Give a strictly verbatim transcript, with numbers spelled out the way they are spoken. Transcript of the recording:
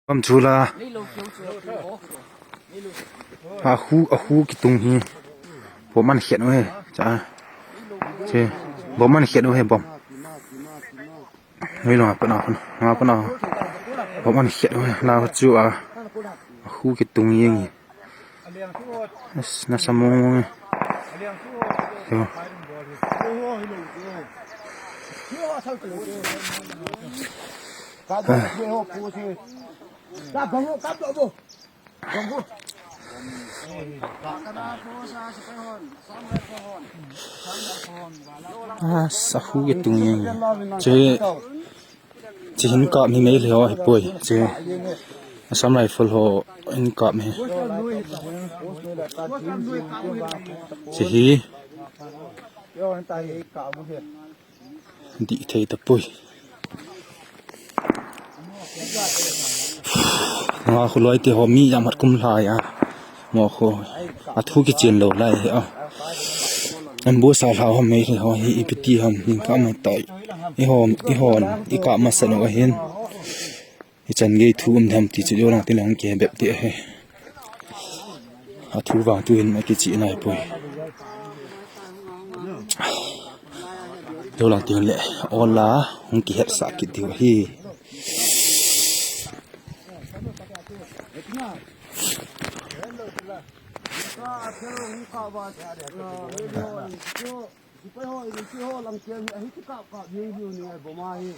Bam chula. Ahu, ahu kitung hi. Bom an khiat uhe. Cha. Che. Bom an khiat uhe bom. Noi lo pa na pa na pa na. Bom an khiat uhe la chu a. Ahu kitung yeng. As na samong. Yo. Ah, sahu ke tung yeng. Che, che hin kap ni mei le ho hi poi. Che, Assam Rifle ho hin kap ni. Che hi. Di thei ta pui. Nga khu loi te ho mi yam hat kum lai a. Mo khu. A thu ki chen lo lai a. An bu sa hlau ham mei ho hi i piti ham ning ka ma tai. I hon, i hon, i ka ma sa no hin. I chan gei thu um tham ti chu yo lang ti lang ke bep ti he. A thu vang tu hin a ki chi nai pui. Yo lang ti le ola hung ki het sa ki ti hi. Sipai ho, sipai ho lang kian hi, ahi ki kap kap yeng hi ni ai bom a hi.